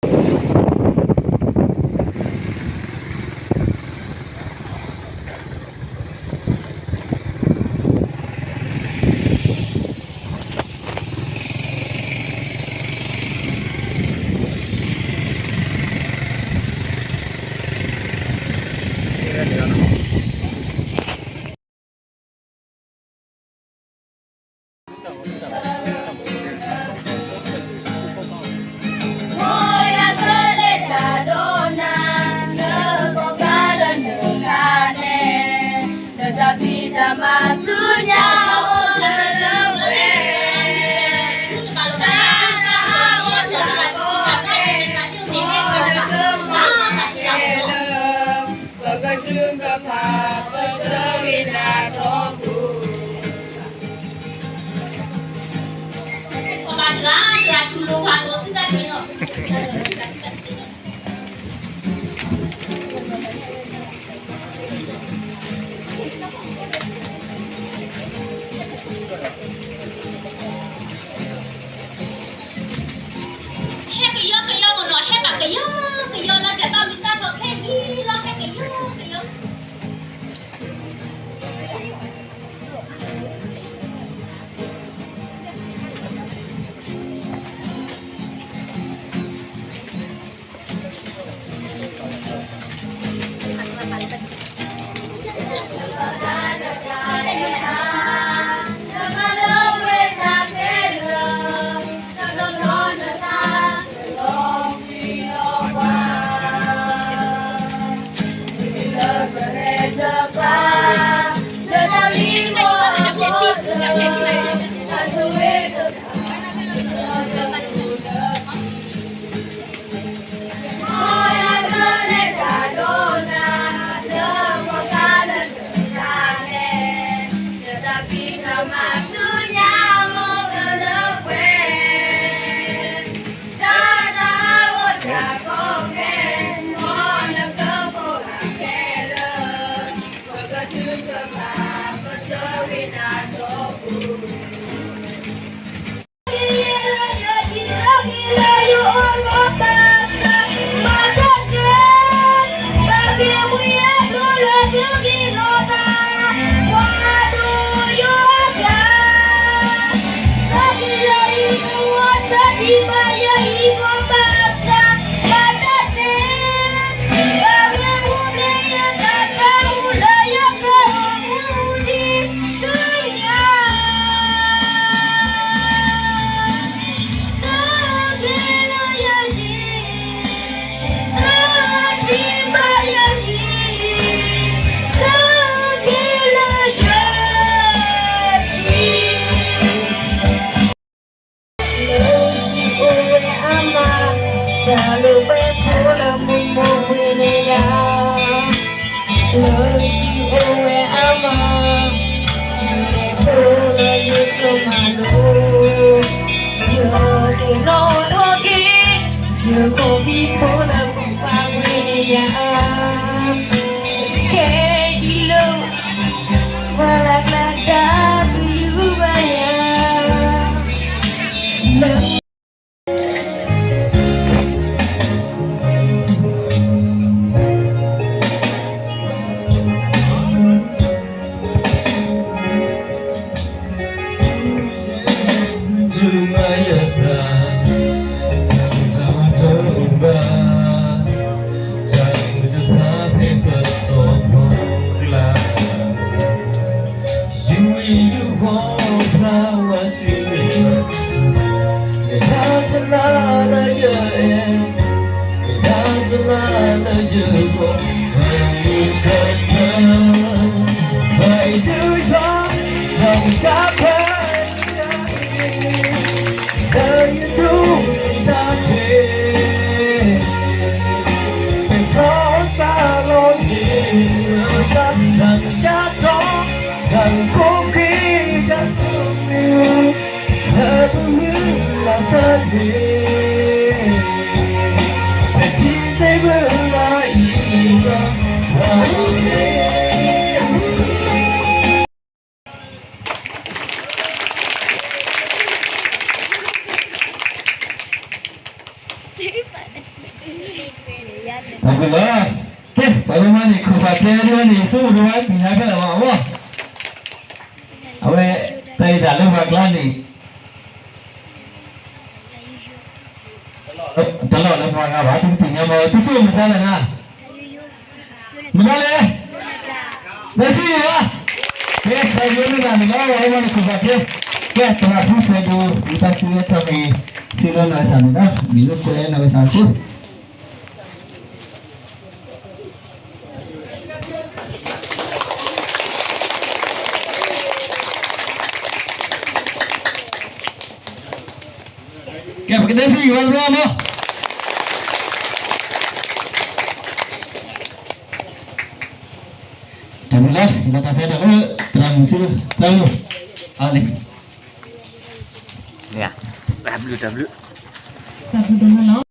ဟဲကယီကယီမ့ၢ်နီၤ, ဟဲဘၣ်ကယီကယီလၢတၢ်သီမုၢ်ဆါခီခဲအံၤလီၤ, ဟဲကယီကယီ. လၢဟံၣ်အိၣ်ဝဲအမါ, တၢ်လိၣ်ဝဲဖိလၢမုၢ်မိၢ်ပှ့ၤန့ၢ်ယၤ, လၢဟံၣ်အိၣ်ဝဲအမါ, ယလဲၤဖိလၢယကျိၣ်မၤလိ, ယသ့ၣ်နီၣ်ထီၣ်က့ၤ, ယကိးဘံၣ်ဖိလၢမုၢ်ပှ့ၤန့ၢ်ယၤ, ခဲအံၤလၢ ပှၤလၢ်ကျါတၢ်သူၣ်ယူဘၣ်ယၤ, လၢ တုၤမၤယသး, တၢ်မုၢ်တၢ်မၤတအိၣ်ဘၣ်, တၢ်မုၢ်တဖၣ်ဖဲပစီၤဖီကျါ, ယူၤဝံၤယူၤဃီဖျါဝဲဆံးန့ၣ်, မ့ၢ်တၢ်တလါလၢယအဲၣ်, မ့ၢ်တၢ်တလါလၢယဂီၢ်, တၢ်မုၢ်တၢ်ဖၢ, တၢ်အံၤဒုးယီ, တၢ်မုၢ်တၢ်ဖၢ, တၢ်ယဒိးမ့ၢ်တၢ်ဆဲး, ပဖီစါလီၤက့ၤလၢတၢ်, တၢ်မုၢ်တၢ်တီ, တၢ်မုၢ်ကိးက့ၤတၢ်ဆူမ့ၢ်, လၢပမုၢ်လၢ်ဆၢက့ၤ, ပထံၣ်စ့ၢ်မုၢ်လၢ်အံၤဘၣ်, တၢ်မုၢ်တၢ် သ့ၣ်တဖၣ် တၢ်ဘျုးလီၤ. ကဲ ပှၤလၢမၤန့ၢ်ခိၣ်ဖးကျဲဒ်န့ၣ် ဆိကမိၣ်ဒိၣ်ဝဲသ့ၣ်ညါခဲလၢာ်လီၤအဂီၢ်, အဝဲ တၢ်အံၤတၢ်လၢပှၤကျါန့ၣ် တလီၢ်လၢပှၤဂၤဘၣ် သုကသ့ၣ်ညါမး သုဆိကမိၣ်မတၤလဲၣ်နၤ, မတၤလဲၣ်, နစံးဘၣ်, ကဲ စၢ်ယိၤမ့ၢ်ဒၣ်န့ၣ်လီၤ ပှၤလၢမၤန့ၢ်ခိၣ်ဖးကျဲ, ကဲ သရၣ်ဖုစဲးဒိၣ် ဝံသးစူၤဝဲထီၣ်န့ၣ် စံးလီၤနီၢ်ကစၢ်န့ၣ်ဒီး မ့ၢ်လၢကွဲးနီၢ်ကစၢ်အဃိ ကဲ ပကဒဲဖံဂၤဘၣ်တဘျီမး, တၢ်ဘျုးလီၤ ဒီးတၢ်ဆၢကတီၢ်လၢ သရၣ်မုၣ်စံးလၢ သရၣ်မုၣ်, အါန့ၣ်, တၢ်ဘျုး တၢ်ဘျုး, တၢ်ဘျုးဒိၣ်မးလီၤ.